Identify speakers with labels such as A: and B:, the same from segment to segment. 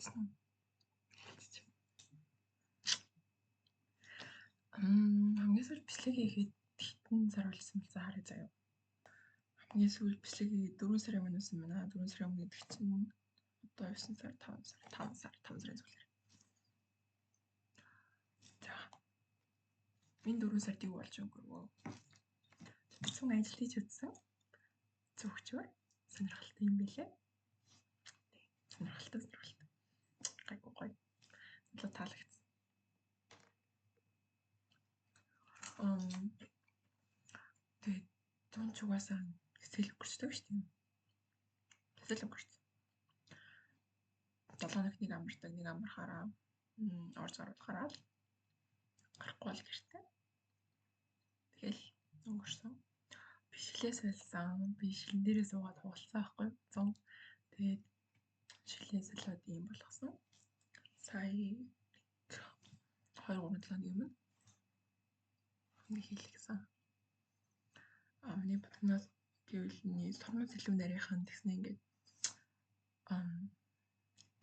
A: Хэлсэн үү? Хэлчих. Хамгийн сүүлд бичлэг хийхэд хэдэн сар болсон бэлзээ харъя заяа. Хамгийн сүүлд бичлэг хийгээд 4 сарын өмнө байсан байна. 4 сарын өмнө гэдэг чинь одоо 9 сар, 5 сар, 5 сар, 5 сарын сүүлээр. За. Энэ 4 сард юу болж өнгөрвөө? Цэцэн ажил хийж үзсэн. Зөвхчөөр сонирхолтой юм билээ. Сонирхолтой, сонирхолтой. Гайгүй гоё. Надад таалагдсан. Тэгээд зун ч угаасаа хэсэл өнгөрчдөг шүү дээ. Хэсэл өнгөрч. 7 хоног нэг амардаг, нэг амархаараа орж гаруулахаараа л гарахгүй бол гэртээ. Тэгэл өнгөрсөн. Би шилээ солисон. Би шилэн дээрээ суугаад хугалцсан байхгүй юу? Зун. Тэгээд шилээ солиод ийм болгосон. Сая 2 3 7 хоногийн өмнө нэг хийлгэсэн. Миний бодгоноос гэвэл миний сормоос илүү нарийнхан тэгснэ ингээд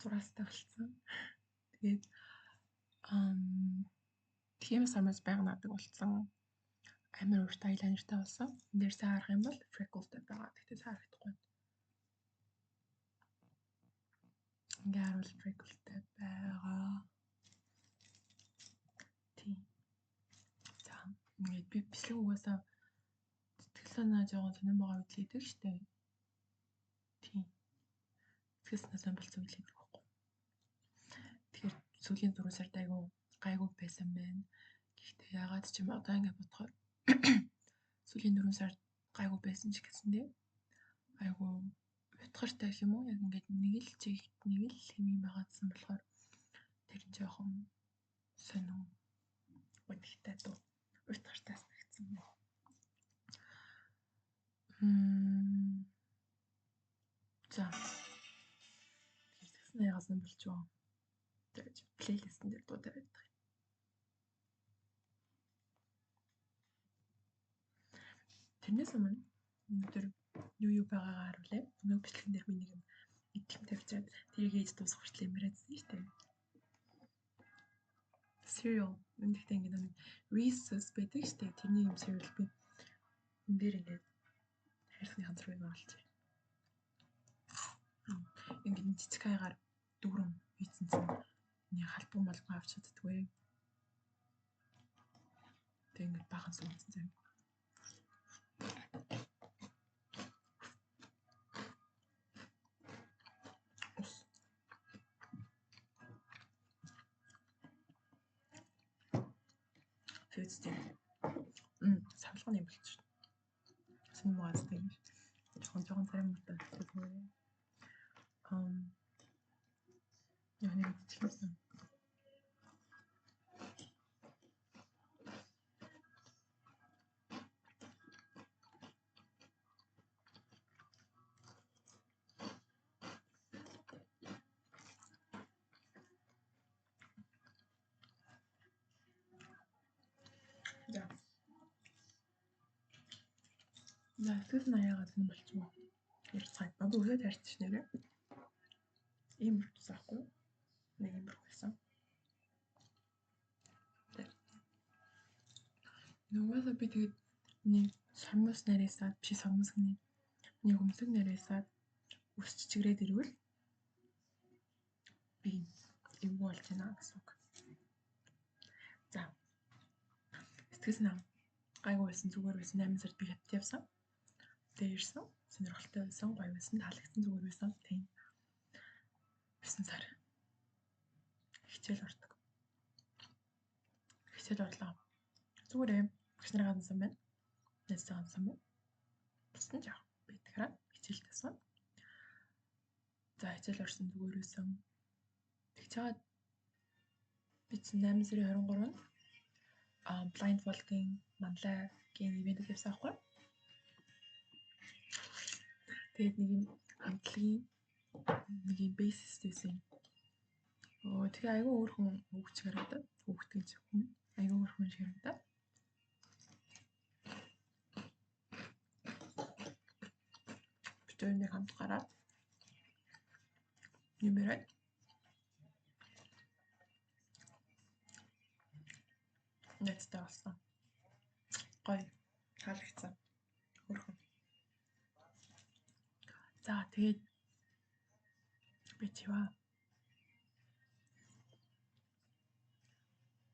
A: зураастай болцсон. Тэгээд тийм сормоос байга наадаг болцсон. Амар урт айлайнертай болсон. Энд дээр сайн харах юм бол freckle-тай байгаа. Гэхдээ сайн харагдахгүй. Ингээ харуул freckle-тай байгаа. Тийм. За, ингээд би бичлэг угаасаа сэтгэл санаа жоохон сонирн байгаа үед л хийдэг штэ. Тийм. Сэтгэл санаа сонир болсон үед л хийдэг байхгүй. Тэгэхээр сүүлийн 4 сард айгүй гайгүй байсан байна. Гэхдээ яагаад ч юм одоо ингээд бодохоор сүүлийн 4 сард гайгүй байсан ч гэсэндээ айгүй утгартай гэх юм уу? Яг ингээд нэг л чигт нэг л юм байгаадсан болохоор тэр нь жоохон сонин үнэхтэй дуу утгартай санагдсан байна. За. Тэгэхээр тэгсэн ягаас нь болчихоо. Тэгээд плейлистэн дээр дуу тавиад байгаа юм. Тэрнээс өмнө өнөөдөр юу байгаагаа харуулъя. Өнөө бичлэгэн дээр би нэг юм идэхэн тавьчаад тэрийг ээж дуусах хүртэл яриадсан шүү дээ. Cereal. Гэхдээ ингээд нэг Reese's байдаг шүү дээ. Тэрний юм cereal би энэ дээр ингээд хайрцагны ганц руу оруулчих. Ингээд жижиг хаягаар дүүрэн хийцэн чинь нэг халбан малгай авч чаддаггүй. Тэг ингээд баахан сууцсан заяа. Ус. Фүүцтэй. Савлгын юм болчих. Сонир мугаас тийм. Жоохон царай муутай болчихсон. Яа нэг идчихсэн. За. За, сэтгэл санаа яагаад энэ болчихвоо? Ярьцгаая. Би өглөө тарьчих нэрээ. Ийм болчихсон аахгүй юу? Нэг юм болсон. Нөгөөсөө би тэгээд нэг сормоос нарийсаад биш сормоос гинэ. Нэг хөмсөг нарийсаад үс чичгрээд ирвэл би эвгүй болж байна гэсэн үг. За. Сэтгэл санаа гайгүй байсан, зүгээр байсан. 8 сард би хятад явсан. Тэгээ ирсэн. Сонирхолтой байсан, гоё байсан, таалагдсан зүгээр байсан. Тийм. 9 сар. Хичээл ордог. Хичээл орлоо. Зүгээр багш нарын ганцсан байна. Найзтай ганцсан байна. Бусад нь жаах байтгараа хичээлтэй сан. За хичээл орсон зүгээр байсан. Тэгж чагаад би чинь 8 сарын 23-нд Blindfold-ийн Манлайгийн ивентэд явсан байхгүй. Тэгээд нэг юм хамтлагийн нэг юм бейсист байсан. Тэгээ айгүй өөр хүн хүүхд шиг харагдаад хүүхд гэж хүн айгүй өөр хүн шиг харагдаад. Бид хоёр нэг хамт гараад юм яриад Найзтай болсон. Гоё. Таалагдсан. Хөөрхөн. За тэгээд би чиваа.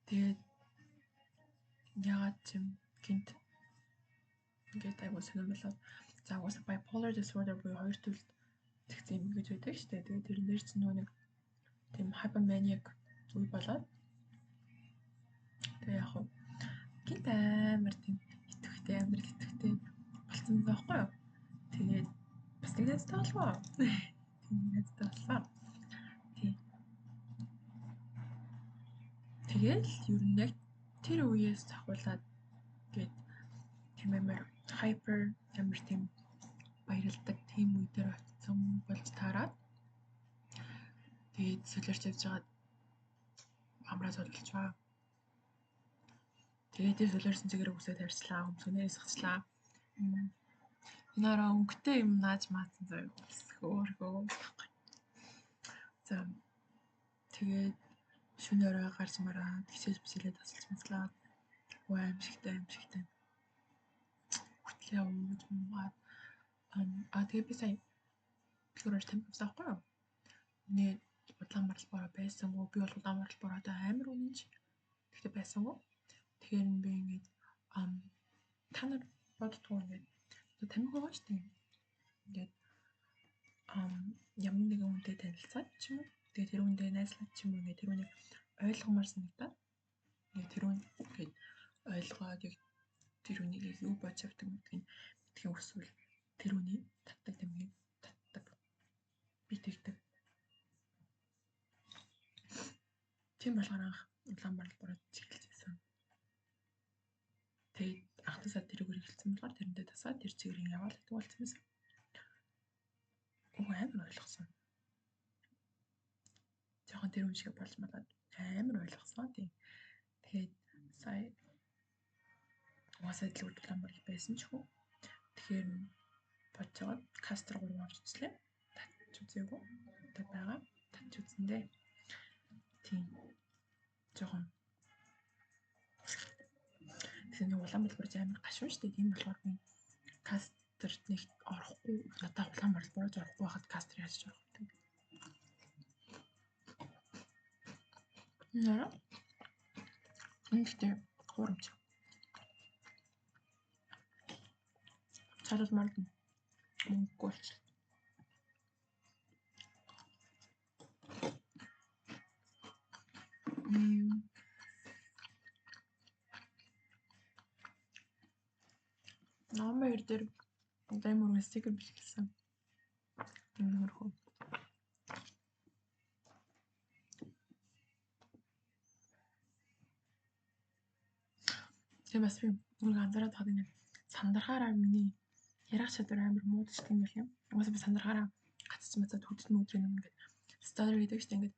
A: Тэгээд яагаад ч юм гинт ингээд айгуу сонирн болоод за угаасаа bipolar disorder буюу хоёр төрөлд зэгцэн юм гэж байдаг шүү дээ. Тэгээд тэрэн дээр чинь нөгөө нэг тийм hypomaniac үе болоод тэгээ яг хуу гинт амар тийм итгэвтэй амьдрал итгэвтэй болсон байхгүй юу? Тэгээд бас нэг найзтай болов. Тийм найзтай боллоо. Тийм. Тэгэл ер нь яг тэр үеэс ахуулаад гээд тийм амар hyper амар тийм баярладаг тийм үе дээр очсон болж таарад. Тэгээд солиорч явж байгаад амраа зодолчваа. Тэгээд тэр солиорсон чигээр үсээ тарьчлаа, өмсгөнөө сахчлаа. Энэ араа өнгөтэй юм нааж маацсан заяа. Хөөхөө. За тэгээд шөнө орой гарч мараад хичээл бичээлээ тасалж маслаад өө аимшигтай аимшигтай. Хөтлөө ууж муугаад а тэгээ би сая бэлгүүрээр тамхи авсан байхгүй юу? Миний удаан марлбороо байсангүй. Би бол удаан марлбороо амар үнэнч. Гэхдээ байсангүй. Тэгэхээр би ингээд та нар боддгоо ингээд тамхи байгаа шүү дээ. Ингээд ямар нэгэн хүнтэй танилцаад ч юм уу. Тэгээ тэр хүндээ найзлаад ч юм уу ингээд тэр хүнийг ойлгомоор санагдаад ингээд тэр хүн ингээд ойлгоод яг тэр хүнийг яг юу бодож явдаг гэдгийг мэдхийн хүсвэл тэр хүний татдаг тамхиг татдаг. Би тэгдэг. Тийм болохоор анх Улаанбаатар чиглэж байсан. Тэгээд анхнаасаа тэрүүгээр эхэлсэн болохоор тэрэндээ тасаад тэр чигээр яваал гэдэг болсон байсан. Үгүй амар ойлгосон. Жохон тэр хүн шиг болж малаад амар ойлгосон. Тийм. Тэгээд сая угаасаа дэлгүүр Улаанбаатар байсан ч хүү. Тэгэхээр бодож байгаа кастер 3 авч үзлээ. Татч үзээгүй. Одоо байгаа. Татч үзэндээ. Тийм. Жохон. Тэгэхээр нэг Улаанбаатар амар гашуун шүү дээ. Тийм болохоор би кастерт нэг орохгүй надад Улаанбаатар борож орохгүй байхад кастер яаж орох вэ? Нара. Гэхдээ хуурамч. Царал марлна. Мөнгөгүй болчихлоо. Номер 2 дээр одоо юм өргөн стикер бэлгэлсэн. Тийм хөрхөө. Тэгээ бас би нүг анзаараад байгаа нэг сандархаараа миний ярих чадвар амар муудчихдаг юм байна. Угаасаа би сандархаараа гацч мацаад хөдөлт мөдрийн юм ингээд stutter гэдэг чинь ингээд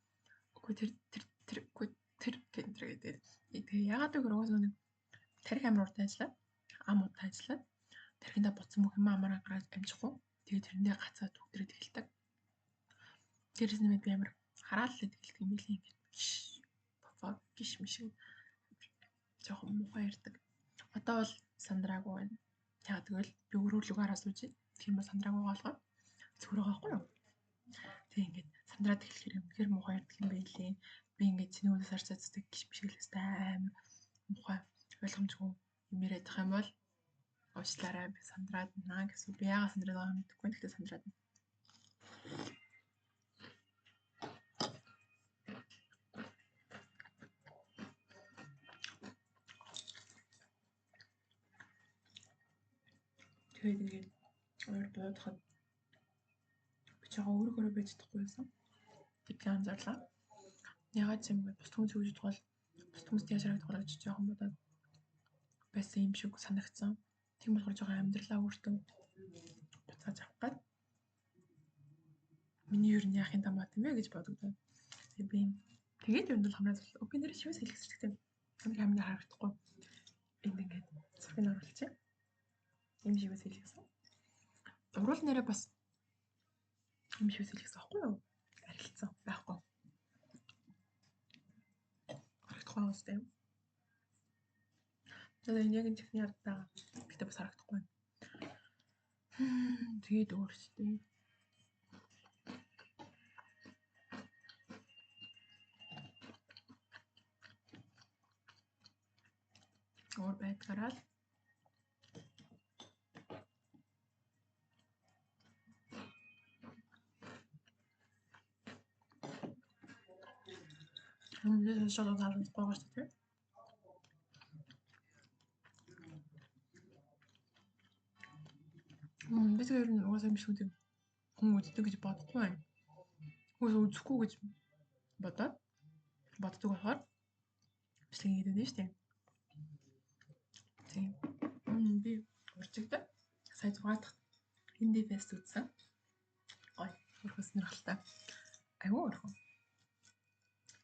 A: үгүй тэр тэр тэр үгүй тэр гэдэг. Тэгээ яагаад гэвэл угаасаа нэг тарих амар урт ажиллаад ам урт ажиллаад тархиндаа ботсон бүх юм амаараа гараад амжихгүй. Тэгээ тэрэндээ гацаад хөдрөөд эхэлдэг. Дээрээс нэмээд би амар харааллаад эхэлдэг юм билий ингээд гиш боцоо гиш миш жоохон муухай ярьдаг. Одоо бол сандраагүй байна. Яа тэгвэл би өөрөө л угаараа сууж байна. Тийм ба сандраагүй болохоор зүгээр байгаа байхгүй юу? Тэг ингээд сандраад эхлэхээр үнэхээр муухай ярьдаг юм байлээ. Би ингээд чиний үдээс харж чаддаг гиш бишгэлээстэй амар муухай ойлгомжгүй юм яриад их юм бол уучлаарай би сандраад наа гэсэн. Би яагаад сандраад байгааг мэдэхгүй. Гэхдээ сандраад. Тэгээд ингээд ойр буудахад би жоо өөрөөрөө байж чадахгүй байсан. Тэдний анзаарлаа. Ягаад ч юм бэ бус хүмүүс хөгжиж бол бус хүмүүст яаж харагдах вэ гэж жоохон бодоод байсан юм шиг санагдсан. Тийм болохоор жоохон амьдралаа өөртөө буцааж авах гээд миний ер нь яахын тамаат юм бэ гэж бодогдоод. Тэгээ би тэгээд ер нь бол хамраа зурлаа. Би нэр шивээс хэлгэсчтэй. Хамгийн амнаар харагдахгүй. Энд ингээд зургийг оруулчих. Ийм шивээс хэлгэсэн. Уруул нэрээ бас ийм шивээс хэлгэсэн аахгүй юу? Арилцсан байхгүй. Харагдахгүй юм. За энэ яг энэ техний ард байгаа. Гэтэ бас харагдахгүй байна. Тэгээд өөрсдөө өөр байдгаараа л өмнөөс шууд харагдахгүй байгаа шүү дээ. Би тэр ер нь угаасаа бичлэгүүдийг хүн үздэг гэж бодохгүй байна. Угаасаа үзэхгүй гэж бодоод боддог болохоор бичлэг хийгээд байна шүү дээ. Тийм. Би уржигдаа сая 6 дахь Indie Fest үзсэн. Гоё, өрхөн сонирхолтой. Айгүй өрхөн.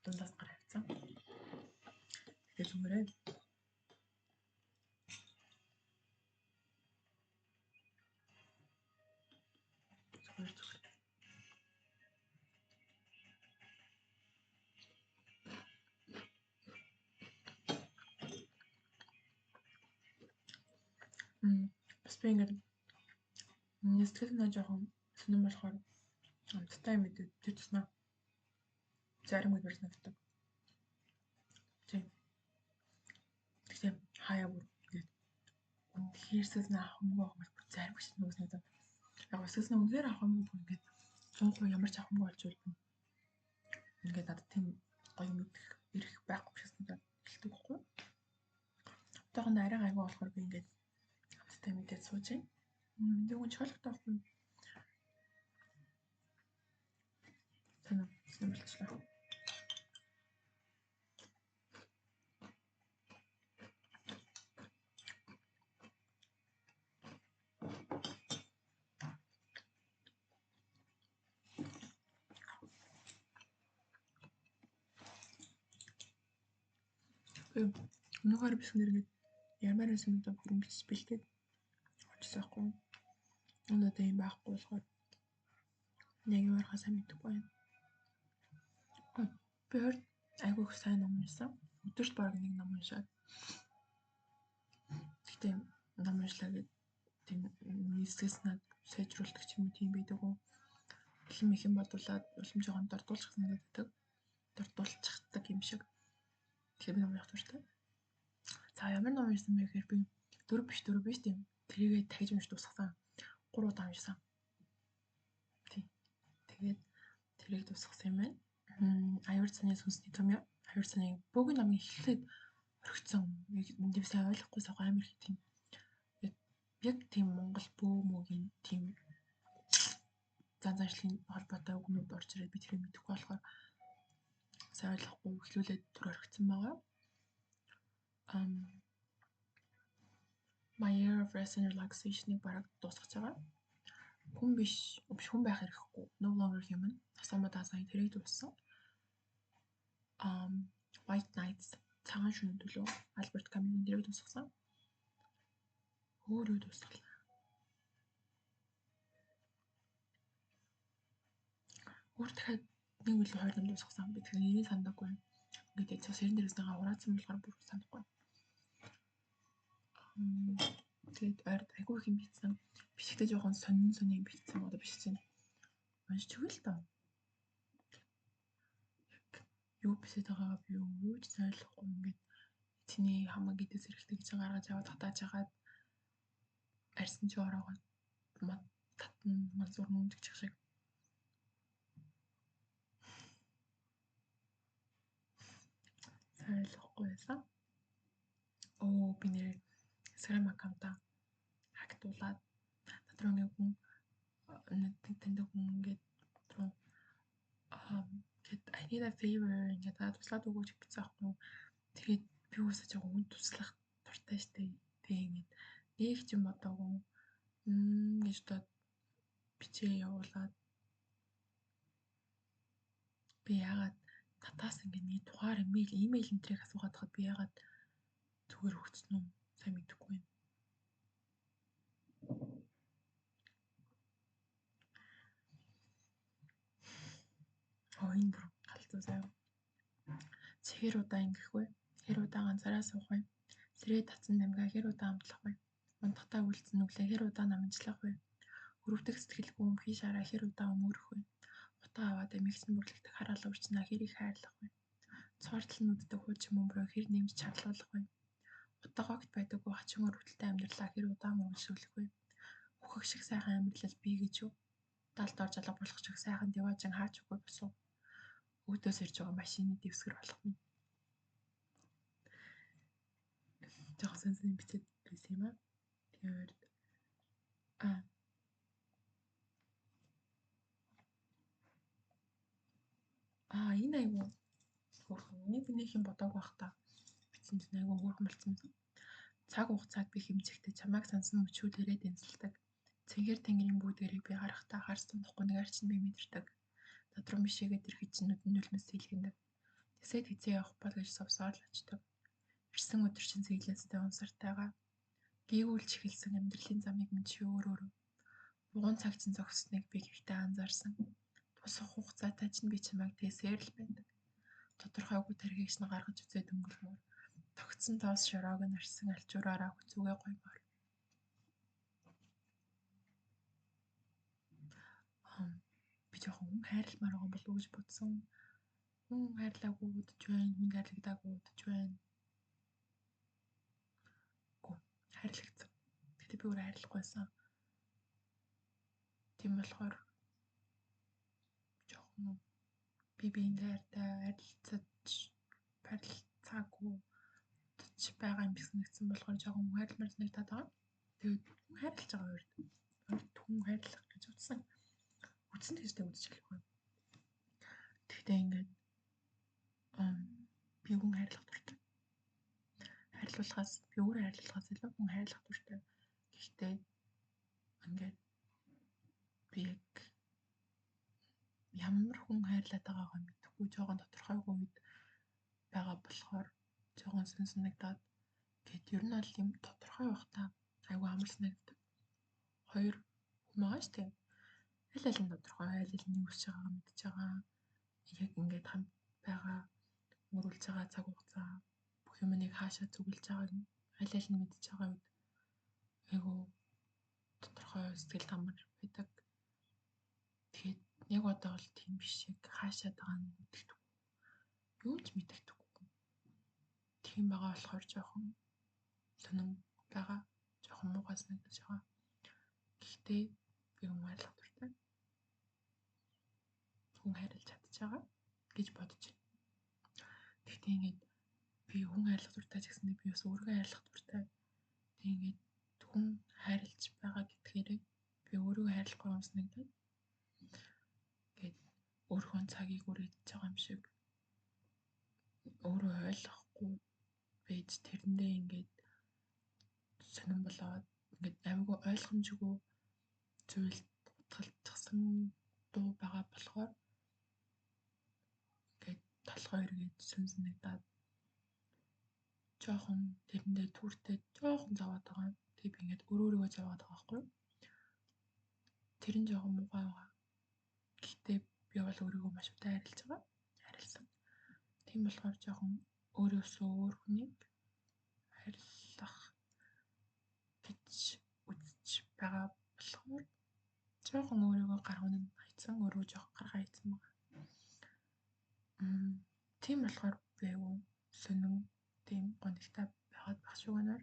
A: Дундаас гар авцсан. Тэгээ зүгээрээ. Зүгээр зүгээр. Бас би ингээд сэтгэл санаа жоохон сонирн болохоор амттай юм мэдээ тэр туснаа зарим үе санагддаг. Тийм. Гэхдээ хаяа бүр ингээд үнэхээр сэтгэл санаа авах юмгүй байх бүр зарим гэж нүгс надад. Яг сэтгэл санаа үнэхээр авах юмгүй бүр ингээд 100% ямар ч авах юмгүй болж үлбэн. Ингээд надад тийм гоё мэдэх ирэх байхгүй шиг санагдаад эхэлдэг байхгүй. Одоохондоо арай гайгүй болохоор би ингээд амттай мэдээд сууж байна. Мэдээ хүн чөлөгтэй байхгүй. Санаа сонирхолтой. Өнөөхөр бисгэнээр ингээд ямар байсан юм даа бүрэн бэлтээд очсон байхгүй. Өнөөдөр юм байхгүй болохоор яг юу ярихаа сайн мэдэхгүй байна. Би хорь айгүй их сайн ном уншсан. Өдөрт бараг нэг ном уншаад. Гэхдээ ном уншлаа гэд тийм сэтгэл санааг сайжруулдаг ч юм уу тийм байдаг уу. Улам их юм бодуулаад улам жоохон дордуулчих санагдаад байдаг. Дордуулчихдаг юм шиг. Тэгэхээр би ном унших дуртай. За ямар ном уншсан бэ гэхээр би 4 биш 4 биш тийм. Тэрийгээ тагж унш дуусгасан. 3 удаа уншсан. Тийм. Тэгээд тэрийг дуусгасан юм байна. Аюур цаны сүнсний томьёо. Аюур цаны бөөгийн номыг эхлээд орхицсан. Энд сайн ойлгохгүй сага амар их тийм. Яг тийм Монгол бөө мөгийн тийм зан заншлын холбоотой үгнүүд орж ирээд би тэрийг мэдэхгүй болохоор сайн ойлгохгүй эхлүүлээд түр орхицсан байгаа. My Year of Rest and Relaxation-ыг бараг дуусгаж байгаа. Хүн биш, хүн байх хэрэггүй. No longer human. Осама Дазайн тэрийг дууссан. White Nights цагаан шөнө төлөө Альберт Камюгийн тэрийг дуусгасан. Өөр юу дуусгалаа? Өөр дахиад нэг үлээ хоёр ном дуусгасан. Би тэгэхээр нэрийг санадаггүй. Ингээд цус 90 дээрээс хураацсан болохоор бүр санахгүй. Тэгээд ойрд айгүй их юм бичсэн. Бичгтээ жоохон сонин сонин юм бичсэн. Одоо бичсэн. Уншиж өгөө л доо. Юу бичээд байгаагаа би юу ч ойлгохгүй ингээд эцний хамаг гэдэг зэрэгтэй гэж гаргаж аваад татааж хагаад арьсан чи ороогоо мод татна мансуурна гэж шиг. Сайн ойлгохгүй байсан. Оо би нэр Instagram аккаунтаа хактуулаад над руу ингээд хүн таньдаг хүн ингээд руу I need a favor ингээд туслаад өгөөч гэсэн аахгүй. Тэгээд би уусаа жоохон хүн туслах дуртай штэ. Тэгээ ингээд нэг ч юм бодоогүй гэж бодоод бичээ явуулаад би яагаад надаас ингээд нэг дугаар имэйл энтрийг асуугаад хахад би яагаад зүгээр өгсөн үү? Сайн мэдэхгүй байна. Оо энэ бүр галзуу заяа. Чи хэр удаа ингэх вэ? Хэр удаа ганцаараа суух вэ? Сэрээ татсан тамхиа хэр удаан амтлах вэ? Унтахдаа үлдсэн нүглээ хэр удаан наманчлах вэ? Хөрөвдөх сэтгэлгүй өмхий шараа хэр удаан өмөөрөх вэ? Утаа аваад амийг чинь бүрлэгдэх хар алуурчнаа хэр их хайрлах вэ? Цоордол нүддэг хуучин бөмбөрөө хэр нэмж чарлуулах вэ? Утга огт байдаггүй хачин өрөвдөлтэй амьдралаа хэр удаан үргэлжлүүлэх вэ? Үхэх шиг сайхан амьдрал бий гэж юу? Далд орж алга болох шиг сайхан диваажин хаач үгүй босов. Өөдөөс ирж байгаа машины дэвсгэр болох минь. Жохон сонсон бичээд байсан юм аа. Тэгээд энэ айгуу хөөрхөн. Энийг би нэг юм бодоагүй байх та. Бичсэн чинь айгуу хөөрхөн болцсон юм. Цаг хугацааг би хэмжихдээ чамайг сансан мөчүүдээрээ дэнсэлдэг. Цэнхэр тэнгэрийн бүүдгэрийг би харахтаа харс тундахгүй нэгээр чинь би мэдэрдэг. Над руу мишээгээд ирэхэд чинь нүдэн нулимс сэлгэндэг. Тэсээд хэзээ явах бол гэж сувсаар л очдог. Ирсэн өдөр чинь сэглээстэй унсартайгаа гийгүүлж эхэлсэн амьдралын замыг минь чи өөр. Бугуун цаг чинь зогссныг би гэртээ анзаарсан. Тусах хугацаатай чинь би чамайг тээсээр л байдаг. Тодорхойгүй тархийг чинь гаргаж үзээд өнгөрмөр. Тогтсон тоос шороог нь арьсан альчуураараа хүзүүгээ гоймоор. Би жоохон хүн хайрламаар байгаа болов уу гэж бодсон. Хүн хайрлаагүй удаж байна, хүн хайрлагдаагүй удаж байна. Үгүй, хайрлагдсан. Гэтэ би өөрөө хайрлахгүйсэн. Тийм болохоор жоохон би биеиндээ хайртай харилцаж харилцаагүй удаж байгаа юм шиг санагдсан болохоор жоохон хүн хайрламаар санагдаад байгаа. Тэгээд хүн хайрлаж байгаа үед хүн хайрлах гэж утсан. Үтсэн тэгжтэй үзэж хэлэхгүй. Тэгтээ ингээд би хүн хайрлах дуртай. Хайрлуулахаас би өөрөө хайрлахаас илүү хүн хайрлах дуртай. Гэхдээ ингээд би яг ямар хүн хайрлаад байгаагаа мэдэхгүй жоохон тодорхойгүй үед байгаа болохоор жоохон сэн санагдаад гээд ер нь бол юм тодорхой байхдаа айгүй амар санагддаг. Хоёр хүн байгаа шүү дээ. Аль аль нь тодорхой, аль аль нь юу хийж байгаагаа мэдж байгаа. Яг ингээд хамт байгаа, өнгөрүүлж байгаа цаг хугацаа бүх юмыг хаашаа зүгэлж байгааг нь аль аль нь мэдж байгаа үед айгүй тодорхой сэтгэл амар байдаг. Тэгээд яг одоо бол тийм биш, яг хаашаа байгаа нь мэддэхгүй. Юу ч мэддэхгүй. Тийм байгаа болохоор жоохон сонин байгаа. Жоохон муухай санагдаж байгаа. Гэхдээ би хүн хайрлах дуртай. Хүн хайрлаж чадчих байгаа гэж бодож байна. Гэхдээ ингээд би хүн хайрлах дуртай ч гэсэндээ би бас өөрийгөө хайрлах дуртай. Тэг ингээд хүн хайрлаж байгаа гэдгээрээ би өөрийгөө хайрлахгүй юм санагдаад ингээд өөрийнхөө цагийг үрээж байгаа юм шиг өөрөө ойлгохгүй байж тэрэндээ ингээд сонирн болоод ингээд амигүй ойлгомжгүй зүйл утгалчихсан дуу байгаа болохоор ингээд толгой эргээд сүн санагдаад жоохон тэрэндээ түүртэй жоохон зовоод байгаа юм. Тэгээ би ингээд өөрийгөө зовоод байгаа байхгүй юу? Тэр нь жоохон муухай байгаа. Гэхдээ би бол өөрийгөө маш удаан хайрлаж байгаа. Хайрласан. Тийм болохоор жоохон өөрөөсөө өөр хүнийг хайрлах гэж үзэж байгаа болохоор жоохон өөрийгөө гаргах нь хайцсан, өөрөө жоохон гаргаа хайцсан байгаа. Тийм болохоор би айгүй сонин тийм гонигтай байгаад байх шиг байна.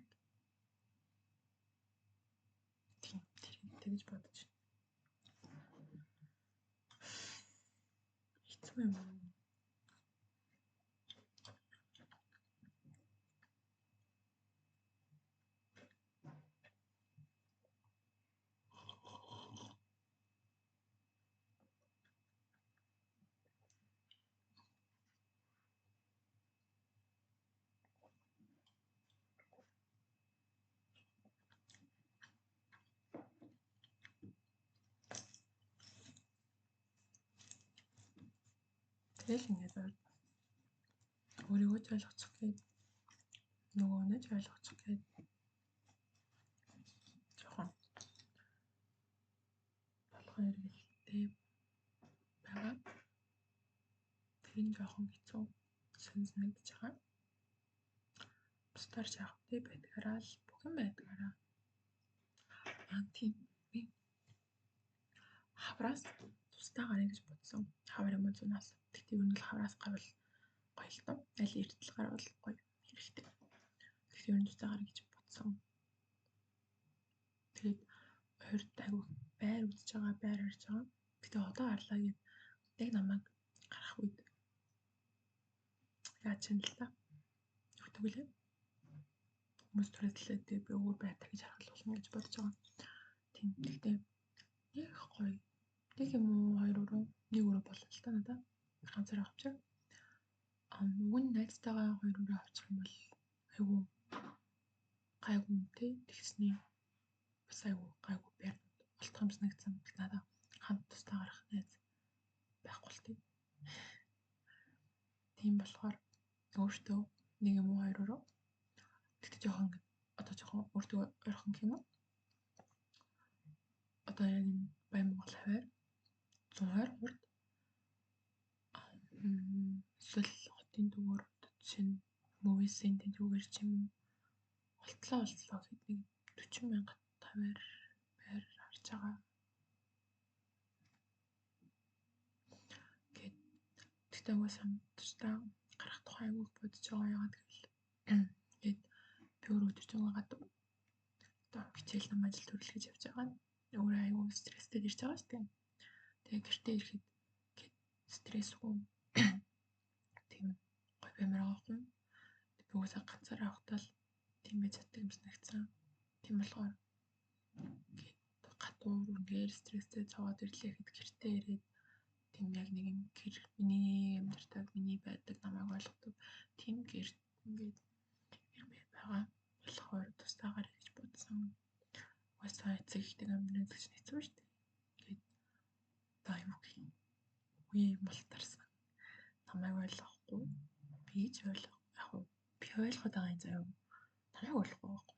A: Тийм, тэр тэгж бодож байна. Хэцүү юм уу? Тэгэл ингээд өөрийгөө ч ойлгочих гээд нөгөөнөө ч ойлгочих гээд жоохон толгой эргэлтэй байгаа. Тэр нь жоохон хэцүү сэн санагдаж байгаа. Бусдаар ч яах вэ байдгаараа л бүх юм байдгаараа. Аа тийм би хавраас тусдаа гаръя гэж бодсон. Хавар юм уу зунаас. Гэхдээ ер нь л хавраас гарвал гоё л доо. Аль эртэл гарвал гоё хэрэгтэй. Гэхдээ ер нь тусдаа гаръя гэж бодсон. Тэгээд ойрд айгүй байр үзэж байгаа, байр харж байгаа. Гэхдээ одоо гарлаа гэд яг намайг гарах үед яаж юм л та. Өгдөг лээ. Хүмүүс түрээслээ тэгээ би өөр байр гэж харах болно гэж бодож байгаа. Тийм. Гэхдээ нэг гоё. Нэг юм уу хоёр өрөө, нэг өрөө болно л та надад. Ганцаар авчих. Аа уг нь найзтайгаа хоёр өрөө авчих юм бол айгүй гайгүй үнэтэй. Тэгсний бас айгүй гайгүй байрнууд олдох юм санагдсан. Надад хамт тусдаа гарах найз байхгүй л тийм. Тийм болохоор өөртөө нэг юм уу хоёр өрөө. Тэгтээ жоохон ингээд одоо жоохон өөртөө ойрхон гэх юм уу? Одоо яг энэ Баян Монгол хаваар 120 хурд эсвэл хотын дүгээр жишээ нь мөвийн тэнцвүүгээр ч юм уу олтлоо гэхэд нэг 40 мянга тавиар байр харж байгаа. Гэт тэгтээ угаасаа тусдаа гарах тухай айгүй бодож байгаа. Яагаад гэвэл гээд би өөрөө өдөржингөө гадуу одоо хичээл ном ажил төрөл гэж явж байгаа нь өөрөө айгүй стресстэй ирж байгаа шүү дээ. Тэгээ гэртээ ирэхэд гээд стрессгүй тийм гоё баймаар байгаа байхгүй. Би угаасаа ганцаараа явахдаа л тийм байж чаддаг юм санагдсан. Тийм болохоор гээд гадуур үнээр стресстэй цаваад ирлээ гэхэд гэртээ ирээд тийм яг нэг юм гэр миний амьдардаг, миний байдаг, намайг ойлгодог тийм гэр ингээд ирмээр байгаа. болохоор тусдаа гаръя гэж бодсон. Угаасаа эцэг ихтэй амьдрал гэж хэцүү шүү дээ. Ингээд одоо юу гэх юм. Үе мултарсан. Намайг ойлгохгүй. Би ч ойлгох. Яг уу би ойлгоод байгаа юм заяа. Намайг ойлгохгүй байхгүй.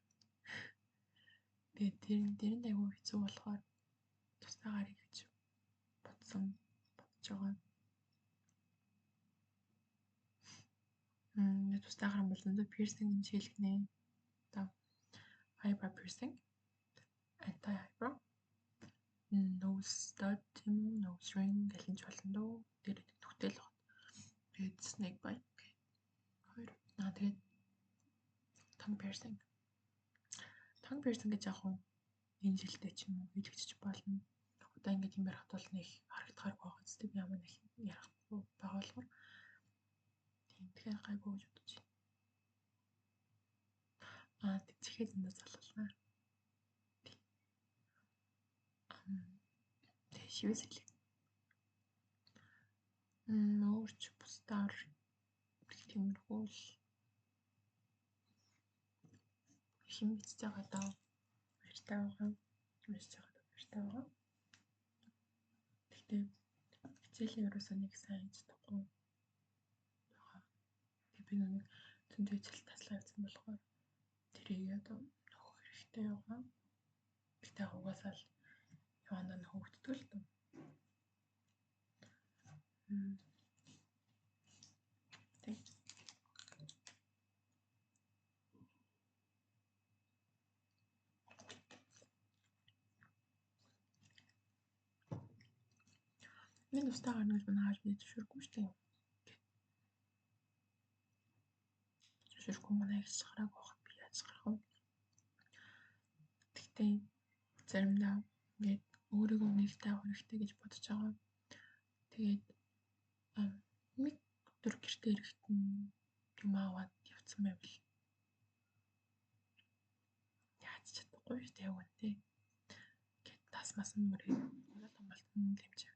A: Тэгээд тэр нь айгүй хэцүү болохоор тусдаа гаръя гэж бодсон бодож байгаа. Тусдаа гарах бол зөндөө пирсинг нэмж хийлгэнэ. Одоо eyebrow piercing, anti eyebrow, nose stud юм уу, nose ring гэх юм ч болно дөө. Тэр нүхтэй л байна. Тэгээд snake bite хоёр. Аа тэгээд tongue piercing. Tongue piercing гэж яг уу энэ жилдээ ч юм уу хийлгэж болно. Одоо ингээд юм ярихад бол нэг харагдахааргүй байгаа зү би ямар нэг ярихгүй байгаа болохоор тийм тэгэхээр гайгүй гэж бодож байна. Аа чихээ зөндөө залгалаа. Тийм. Тэгээ шивээс хэлээ. Өөрч бусдаар тиймэрхүү л их юм бичиж байгаа даа. Баяртай байгаа. Уншиж байгаа баяртай байгаа. Гэхдээ хичээлийн ерөөсөө нэг сайн хийж чадахгүй байгаа. Тэгээ би нэг зөндөө хичээл таслаа явсан болохоор тэрийг одоо нөхөх хэрэгтэй байгаа. Гэхдээ угаасаа л явандаа нөхөгддөг л дөө. Тэг. Миний тусдаа гарна гэж манай ааж миний зөвшөөрөхгүй шүү дээ. Зөвшөөрөхгүй манай эгч гараагүй байхад би яаж гарах вэ? Тэгтээ заримдаа ингээд өөрийгөө нэг тавих хэрэгтэй гэж бодож байгаа. Тэгээд нэг өдөр гэртээ ирэхэд нь юм аваад явцсан байвал яаж чадахгүй шүү дээ яг үнэ. Гэт тас мас нь мөрөө томболтон лэмжээ.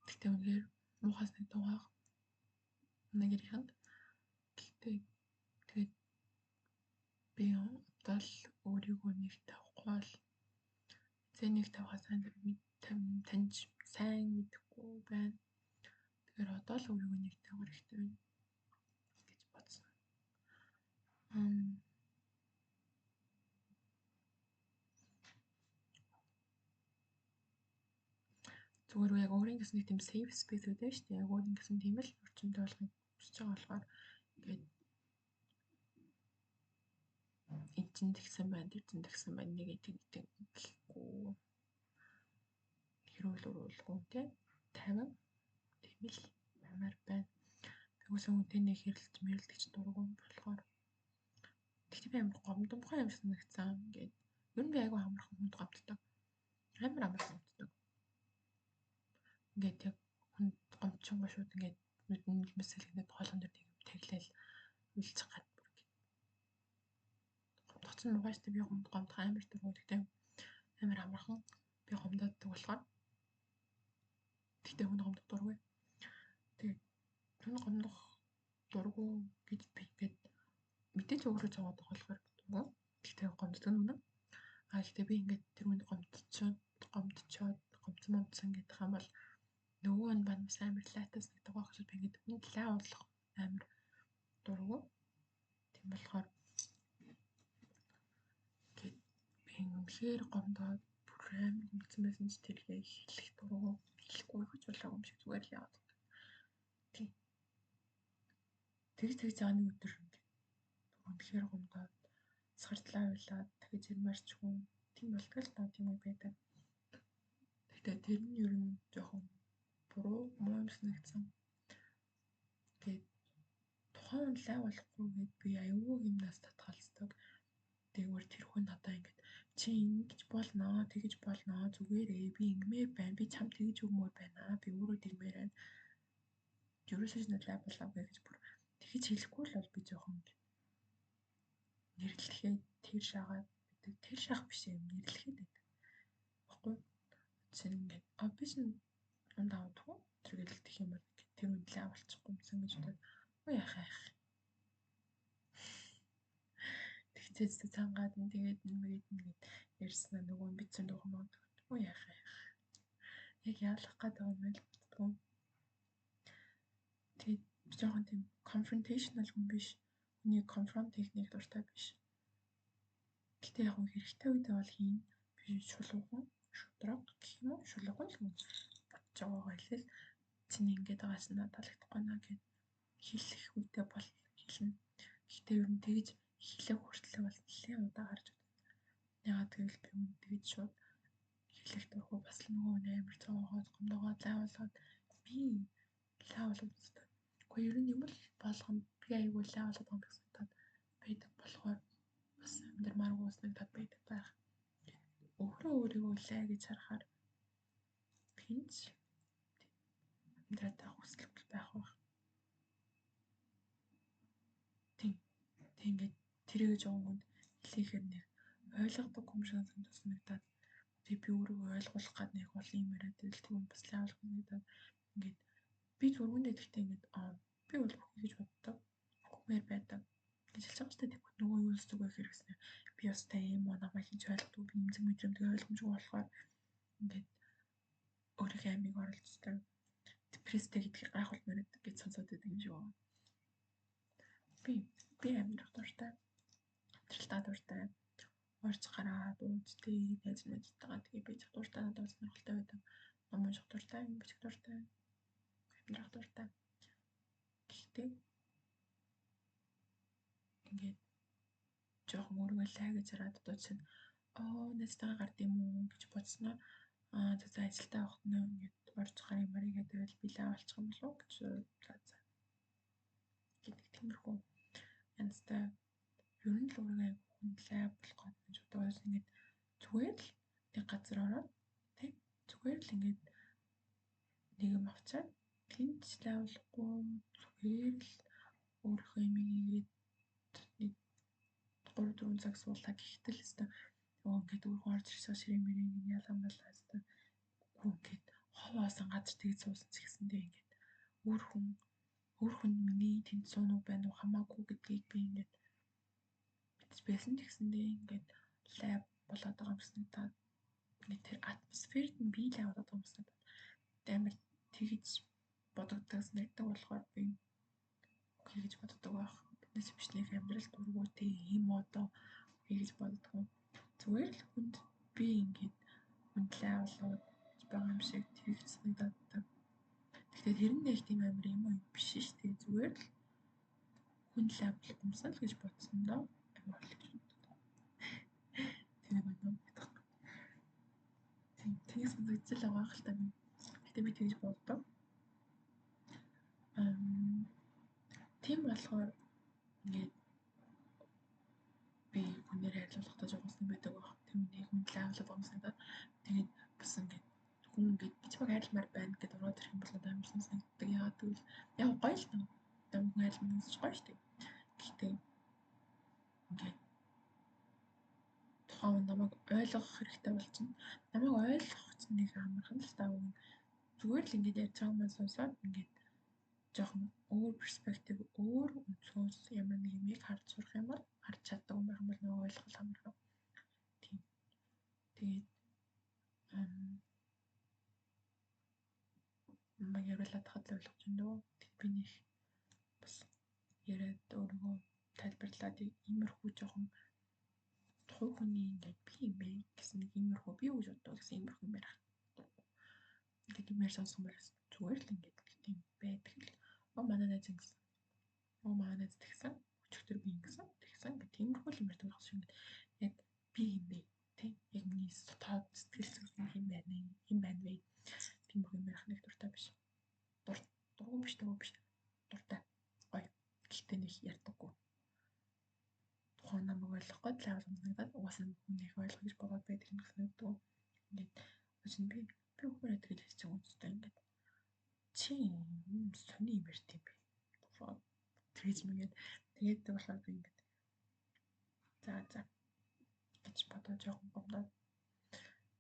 A: Тэгтээ үнэхээр муухай санагдав байгаа. Манай гэрийнхэнд. Гэхдээ тэгээд би одоо л өөрийгөө нэг тавихгүй бол зэ нэг тавихаа сайн таньж сайн мэдэхгүй байна. Тэгэхээр одоо л өөрийгөө нэг тавих хэрэгтэй байна гэж бодсон. Зүгээр яг өөрийн гэсэн нэг тийм safe space гэдэг шүү дээ. Яг өөрийн гэсэн тийм л орчинтой болохыг хүсэж байгаа болохоор ингээд Эн чинь тэгсэн байна, тэр чинь тэгсэн байна, нэг тэг тэг гэхгүй. Хэрүүл өрөөлгүй те. 50 тийм л баймаар байна. Тэгвээс үнтэй нэг хэрэлж мэрэлдэг ч дургүй болохоор. Тэгтээ би амар гомдомхой юм санагцсан. Ингээд ер нь би айгүй амархан хүнд гомддог. Амар амархан гомддог. Ингээд яг хүнд гомдчихгоо шууд ингээд нүдэн мэсэлгэнэд хоолон дээр нэг юм тэглээл уйлчих гад бүр ингээд. Гомдох чинь нугай штэ, би гомдох амар дургүй. Тэгтээ амар амархан би гомдооддаг болохоор. Тэгтээ хүн гомдох дургүй. Тэгээд хүн гомдох дургүй гэж би ингээд мэдээж өөрөө зовоод байгаа болохоор дургүй. Тэгтээ гомддог нь үнэн. А гэхдээ би ингээд тэр хүнд гомдчиход гомдчиход гомдсон момдсон гэдэг юм бол нөгөө нь бан бас амар лайтай санагддаг байх шүү. Би ингээд хүнд лай болох амар дургүй. Тийм болохоор ингээд би үнэхээр гомдоод бүр амар гомдсон байсан ч тэргээ хэлэх дургүй. Хэлэхгүй гэж болоогүй юм шиг зүгээр л яваад байдаг. Тийм. Тэгж тэгж байгаа нэг өдөр ингээд үнэхээр гомдоод сардлаа уйлаад дахиж ирмаарчгүй тийм болтгол л доо, тийм үе байдаг. Гэхдээ тэр нь ер нь жоохон буруу муу юм санагдсан. Тэгээд тухайн хүн лай болохгүй гэд би аюулгүй юмнаас татгалздаг. Тэгвэр тэр хүн надаа ингээд чи ингэж болно, тэгэж болно, зүгээрээ би ингэмээр байна, би чам тэгж өгмөр байна, би өөрөө тэгмээр байна. Ерөөсөө ч надад лай болоогүй гэж бүр тэгэж хэлэхгүй л бол би жоохон нэрлэхэд тэр шагаад байдаг. Тэр шах биш юм, нэрлэхэд байдаг. Баггүй. Жишээ нь ингээд а би чинь унд авдаггүй. Тэр гэлдэх юм бол тэр үнд лай болчихгүй юмсан гэж бодоод өө яах яах. Тэгчээс цангаад нь тэгээд нэмээд ингээд ярьснаа нөгөө нь битсэн дуухан магадгүй. Өө яах яах. Яг яалах гээд байгаа юм л боддгоо. Тэгээд би жоохон тийм confrontational хүн биш. Хүний confront хийх нэг дуртай биш. Гэтэ яг нь хэрэгтэй үедээ бол хийн. Би шулуухан, шудраг гэх юм уу? Шулуухан л хүн бодож байгаагаа хэлэл чиний ингэж байгаас надад таалагдахгүй наа гэд хэлэх үедээ бол хэлнэ. Гэтэ ер нь тэгж хэлэх хүртлээ бол нэлээд удаа гарч удаа. Яагаад гэвэл би үн тэгж шууд хэлэх дургүй, бас л нөгөө хүн амар цоогоод гомдоогоод лай болоод би лай болоод үздэг. Гэхдээ ер нь юм л болгоно би айгүй лай болоод байгаа юм санагдаад байдаг болохоор бас амьдрмааргүй санагдаад байдаг байх. Өөрөө өөрийгөө лай гэж харахаар хинч амьдраатай хүсэл байх байх. Тийм. Тэг ингээд тэрийг жоохон хүнд хэлэхээр нэг ойлгодог юм шиг санагдаад тэг би өөрийгөө ойлгуулах гад нэг олон юм яриад байвал тэг бас лай болох санагдаад ингээд би зүрхэндээ гэхдээ ингээд би бол бүхий гэж боддог. Өгмээр байдаг гэж хэлж байгаа шүү дээ. Тэгвэл нөгөө юу зүг байх хэрэгснэ. Би ёстой юм уу, намайг хийж ойлгодог, би эмзэг мэдрэмтгий ойлгомжгүй болохоор ингээд өөрийнхөө амийг оролцдог. Депресстэй гэдгийг гайхуулмаар байдаг гэж сонсоод байдаг юм шиг байна. Би амьдрах дуртай. Амьдралтаа дуртай. Орж гараад ууж тий найз найзтайгаа тэгээ би ч дуртай, надад бол сонирхолтой байдаг. Ном унших дуртай, юм бичих дуртай. Амьдрах дуртай. Гэхдээ ингээд жоохон өөрийгөө лай гэж хараад одоо чинь оо найзтайгаа гард юм уу гэж бодсноо аа за за ажилдаа явахад нөө ингээд орж гар юм арай гэдэг би лай болчих юм болов уу гэж за за гэдэг тиймэрхүү янзтай ер нь л өөрийгөө айгүй хүн лай болох гээд гэж боддог. Ингээд зүгээр л нэг газар ороод тий зүгээр л ингээд нэг юм авчаад тэнч лай болохгүй зүгээр л өөрийнхөө юм хийгээд нэг 3 4 цаг суулаа гэхтэл өстой өө ингээд өөрөө орж ирсэн ширээ мэрээ ингээд ялан балаа өстой үгүй ингээд хов хоосон газар тэгж суусан ч гэсэндээ ингээд өөр хүн миний тэнд сууна уу байна уу хамаагүй гэдгийг би ингээд мэдэж байсан ч гэсэндээ ингээд лай болоод байгаа юм санагдаад ингээд тэр атмосферт нь би лай болоод байгаа юм санагдаад амар тэгж бодогддог санагддаг болохоор би үгүй гэж боддог байх. Тэндээс биш нэг амьдрал дурггүй тий ийм одоо үгүй гэж боддог. Зүгээр л хүнд би ингээд хүнд лай болоод байгаа юм шиг тэгж санагдаад. Тэгэхээр тэр нь нэг тийм амар юм уу биш шүү дээ. Зүгээр л хүн лай болох юмсан л гэж бодсон доо. Амар л гэж боддог. санагдаж байна гэдэг. Тийм, тэнэг санагдаж л байгаа л та би. Гэтэ би тэгж боддог. Тийм болохоор ингээд би хүнээр харилцуулахдаа жоохон сонин байдаг байх. Тэр үнийг хүн лайвлаад байгаа юм санагдаад тэгээд бас ингээд хүн ингээд би чамайг хайрламаар байна гэдээ ороод ирэх юм бол надад амар сонин санагддаг. Яагаад гэвэл яг гоё л даа. Одоо хүн хайрламаар гэж гоё шүү дээ. Гэхдээ ингээд тухайн хүн намайг ойлгох хэрэгтэй болчихно. Намайг ойлгох чинь нэг амархан л та үн. Зүгээр л ингээд ярьж байгаа юм сонсоод ингээд жоохон өөр перспектив, өөр өнцгөөс ямар нэг юмыг харж сурах юм бол харж чаддаг юм байх юм бол нөгөө ойлгох амархан. Тийм. Тэгээд намайг яриулаад хад л ойлгож байна дөө. Тэгэд би нэг бас яриад өөрийгөө тайлбарлаад иймэрхүү жоохон тухайн хүний ингээд би юм бэ гэсэн нэг иймэрхүү би юу гэж боддог гэсэн иймэрхүү юм ярих. Ингээд юм ярьсан сонсомоор зүгээр л ингээд тийм байдаг л. Оо манай найз ингэсэн. Оо манай найз тэгсэн. Өчигдөр би ингэсэн. Тэгсэн. Ингээд тиймэрхүү л юм ярьдаг байх шиг ингээд яг би юм бэ тий яг миний тоо сэтгэл зүрх юм байна юм байна вэ? Тиймэрхүү юм ярих нэг дуртай биш. Дургүй биш дургүй биш. Дуртай. Гоё. Гэхдээ нэг ярьдаггүй. Тухайн намайг ойлгох гээд л аавал санагдаад угаасаа хүн их ойлгох гэж бодоод байдаг юм санагддаг. Ингээд чинь би хүүхээрээ тэгэл хэлж байгаа үстэй ингээд чи сони юм ярьд юм бэ. Тэгэж мэгээд тэгээд болохоор би ингээд за за гэж бодоо жоохон гомдоод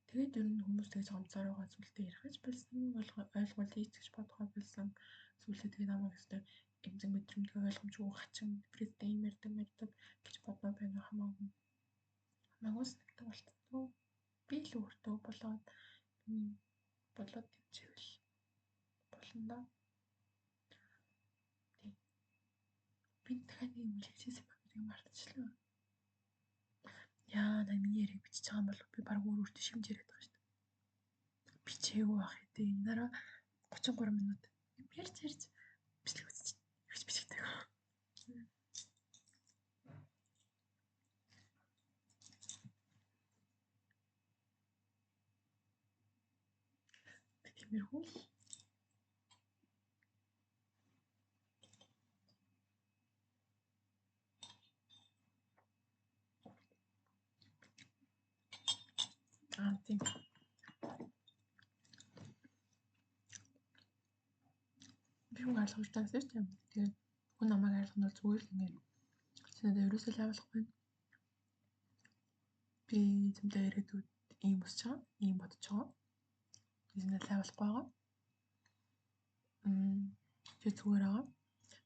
A: тэгээд ер нь хүмүүс тэгж гомцоор байгаа зүйлдээ ярих гэж болсон ойлгуул хийц гэж бодгоо болсон. Зүйлээ тэгээд намайг өстой эмзэг мэдрэмтгий ойлгомжгүй хачин депресстэй юм ярьдаг гэж бодноо байна уу хамаагүй. Хамаагүй санагддаг болчихсон. Би л өөртөө болоод миний болоод тэмцэвэл болно доо. Тийм. Би дахиад нэг юм хэлчихсэн юм гэдгийг мартчихлаа. Яа, на миний яриаг бичиж байгаа юм бол би баг өөр өөртөө шимж яриад байгаа шүү дээ. Бичээгүй байх хэдий. Нараа 33 минут ярьж ярьж бичлэг үзчих. Их бичигдэг. Тиймэрхүү л. Аа тийм. Би хүн ойлгох хэрэгтэй гэсэн шүү дээ. Тэгээд хүн намайг ойлгох нь бол зүгээр л ингээд чи надад ерөөсөө л ойлгохгүй. Би чамтай ирээдүйд ийм өсөж байгаа, ийм бодож байгаа. Би надад лайвалахгүй байгаа. Чи зүгээр байгаа.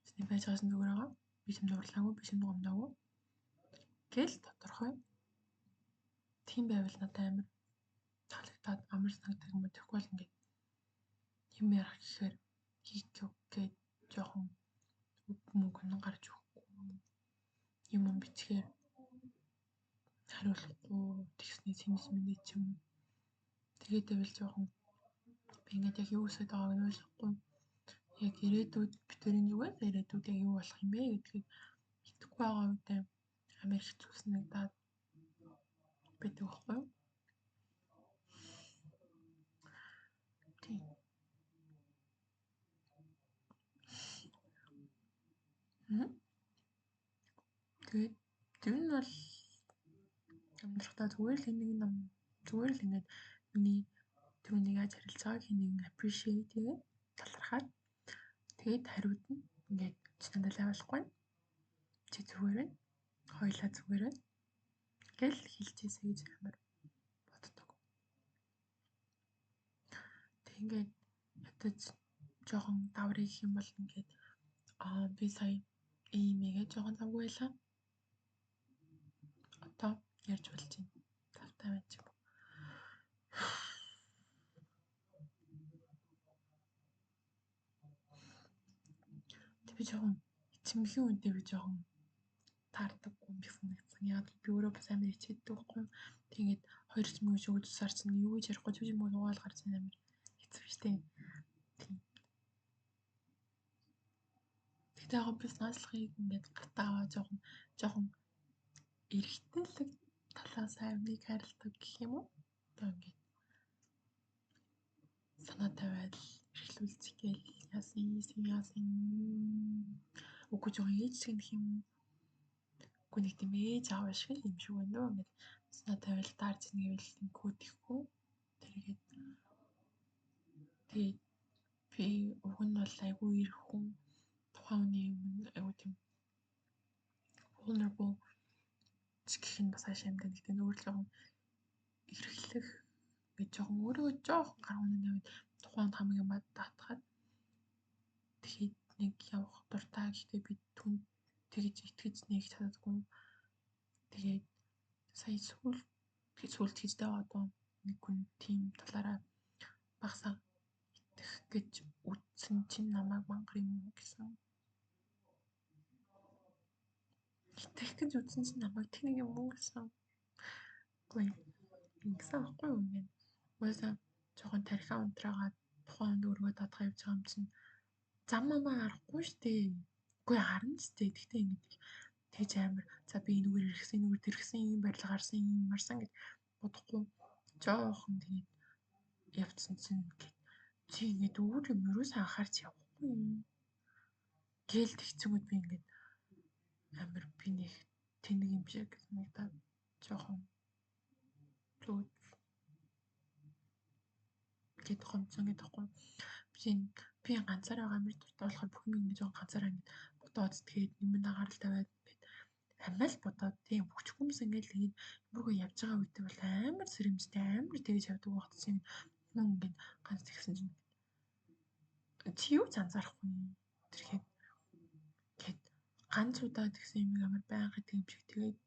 A: Чиний байж байгаас нь зүгээр байгаа. Би чамд уурлаагүй, би чамд гомдоогүй. Гэл тодорхой. Тийм байвал надад амар таалагдаад амар санагдах юм уу тэгэхгүй бол ингээд юм ярих гэхээр хийх гээд жоохон үг мөг нь гарч өгөхгүй юм юм бичгээр хариулахгүй тэгсний сэнэс минь ч юм. Тэгээд байвал жоохон би ингээд яг юу хүсэж байгааг нь ойлгохгүй. Яг ирээдүйд битэрийн зүгээр ирээдүйд яг юу болох юм бэ гэдгийг мэдэхгүй байгаа үедээ амар хэцүү санагдаад байдаг байхгүй юу? Тийм. Тэгээд тэр нь бол амьдрахдаа зүгээр л нэг ном зүгээр л ингээд миний түүнийг яаж харилцаж байгааг хин нэгэн appreciate хийгээд талархаад тэгээд хариуд нь ингээд чи надад лайвалахгүй чи зүгээр байна хоёлаа зүгээр байна гэл хэлжээсэй гэж амар боддог. Тэг ингээд ядаж жоохон даврыг гэх юм бол ингээд аа би сая ийм игээ жоохон завгүй байлаа. Одоо ярьж болж байна. Тавтай байна ч юм уу. Тэг би жоохон ичимхийн үедээ би жоохон таардаг юм шиг санагдсан. Яг би өөрөө бас амар ичээддэг байхгүй юу. Тэгээд хоёр ичмэг шүүж тусаар чинь юу гэж ярихгүй чүж юм угаал гарч ийн амар хэцүү штэ. Тийм. Тэгтээ яг би снаслахыг ингээд гартаа аваа жоохон эргэтэл Талаас амныг хайрладаг гэх юм уу? Одоо ингээд санаа тавиал эрхлүүлчих гээл яасан яасан үгүй жоохон ээж шиг нэх юм уу? Үгүй нэг тийм ээж аав шиг л юм шиг байна дөө. Ингээд санаа тавиал даарч нэвэл тэнхүү тэхгүй. Тэргээд тэгээд би уг нь бол айгүй ирэх хүн тухайн хүний өмнө айгүй тийм vulnerable гэх нь бас хаашаа юм даа. Гэхдээ нөгөө л жоохон эрхлэх гэж жоохон өөрийгөө жоохон гар хүнээ тавиад тухайн хамгийн мад даатгаад тэгэхэд нэг явах дуртай. Гэхдээ би түнд тэгж итгэж нэг чаддаггүй. Тэгээд сая сүүл сүүлд хийж байгаа одоо нэг хүн тийм талаараа багсаа итгэх гэж үтсэн чинь намайг мангар юм уу гэсэн. Итгэх гэж үтсэн чинь намайг тэнэг юм уу гэсэн. Үгүй ингэсэн аахгүй юу юм. Угаасаа жоохон тархиа унтраагаад тухайн хүнд өөрийгөө даатгаа явж байгаа юм чинь зам амаа харахгүй штэ. Үгүй харна штэ. Гэхдээ ингэж тэгж амар за би энүүгээр иргэсэн, энүүгээр тэргсэн, ийм барилга гарсан, ийм марсан гэж бодохгүй жоохон тэгээд явцсан чинь ингээд чи ингээд өөр юм ерөөсөө анхаарч явахгүй юм. Гээл тэгчингүүд би ингээд амар би нэг тэнэг юм шиг санагдаад жоохон зөөж гээд гомцсон гэдэг байхгүй. Би ганцаараа байгаа амар дуртай болохоор бүх юм ингэж жоохон ганцаараа ингэж бодоод тэгээд нэмэн анхаарал тавиад ингээд амиал бодоод тийм хүчгүй юмс ингээд тэгээд бүргөө явж байгаа үедээ бол амар сэрэмжтэй амар тэгж явдаг багт чинь хүн ингээд ганц тэгсэн чинь чи юу ч анзаарахгүй тэрхэд гээд ганц удаа тэгсэн юм амар байнга гэдэг юм шиг тэгээд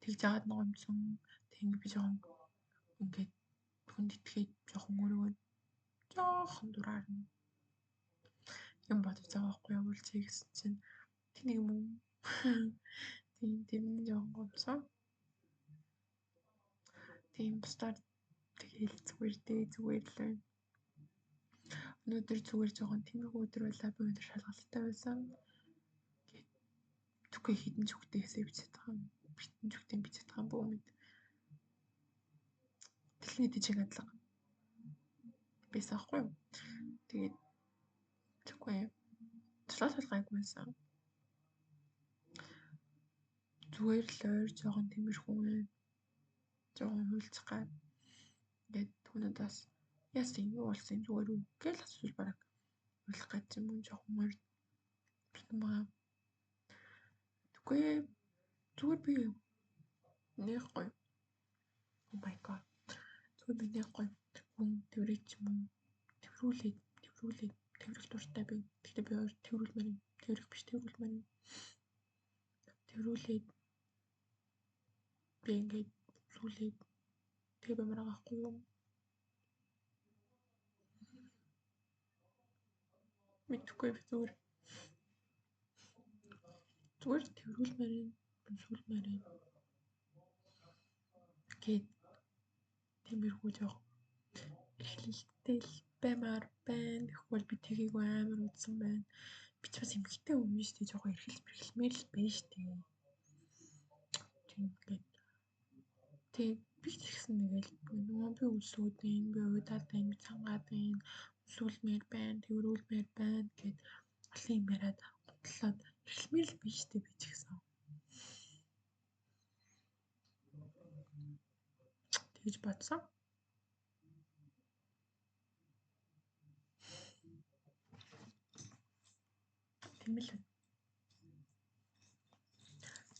A: тэгж жаад ногомцсон тэг ингээд би жоохон ингээд хүнд итгээд жоохон өөрийгөө жоохон дураарна юм бодож байгаа байхгүй юу чи гэсэн чинь тэнэг юм уу? Тийм тэр нь жоохон гомсон. Тийм бусдаар тэгэл зүгээр дээ зүгээр л байна. Өнөөдөр зүгээр жоохон тэмэрхүү өдөр байлаа. Би өнөөдөр шалгалттай байсан. Тэгэхгүй хэдэн ч хүүхдээ эсээ бичээд байгаа юм. Битэн ч хүүхдээ бичээд байгаа юм бөө мэд. Дэлхийн нийтийн чиг хандлага байсан аахгүй юу? Тэгээд тэгэхгүй цулаа цулгайг байсан. Зүгээр л ойр жоохон тиймэрхүү юм. Жоохон хуйлцах гад. Ингээд түүнээс яасан юу болсон зүгээр үү гэж асуул бараг уйлах гад юм уу жоохон ойр байгаа. Тэгэхгүй зүгээр би нэг гоё. Oh my god. Зүгээр би нэг гоё. Хүн тэрвэрч юм уу? Тэрврүүлээд тэрврүүлээд тэрврэх дуртай би. Гэхдээ би ойр тэрврүүлмээр юм. Тэрврэх биш тэрврүүлмээр юм. Тэрврүүлээд би ингээд сүлээд тэг баймаар байгаа байхгүй юу? Мэдэхгүй би зүгээр зүгээр тэрврүүлмээр юм. Сүлмээр юм. Гээд тиймэрхүү жоох эрхлэлтэй л баймаар байна. Тэгэхгүй би тгийг амар удсан байна. Би ч бас эмэгтэй хүн шүү дээ. Жоохон эрхэлж мэрхэлмээр л байна шүү дээ. Тийм ингээд тэг би ч ихсэн нэгэл нөгөө би үлсүүд байна, би уйдаад байна, би цангаад байна, сүлмээр байна, тэрврүүлмээр байна гэд олон юм яриад гомдлоод эрхлэмээр л байна шүү дээ би ч ихсэн. Тэгж бодсон. Тийм л байна.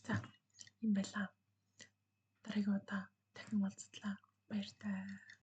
A: За, юм байлаа. Дараагийн удаа дахин уулзтлаа. Баяртай.